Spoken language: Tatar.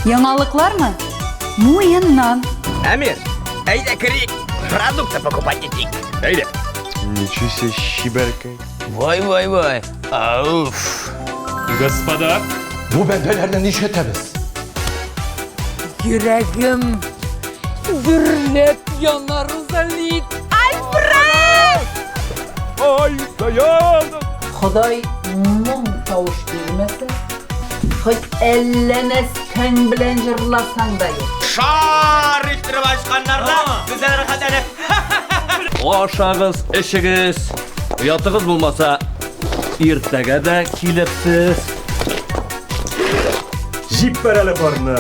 Яңалыклармы? Муеннан. Әмир, әйдә керик, продукты покупать итик. Әйдә. Ничего себе, чибәркәй. Вай, вай, вай. Ауф. Господа. Бу бәндәләрне нишләтәбез? Йөрәгем дөрләп яна, Рузалит. Ай, Даяна! Ходай моң тавыш бирмәсә, хоть әллә нәрсәң белән җырласаң да юк. Шар иттереп ачканнар да, бездән рәхәтләнеп. Ашагыз, эчегез, оятыгыз булмаса, иртәгә дә килерсез. Җиппәр әле парны.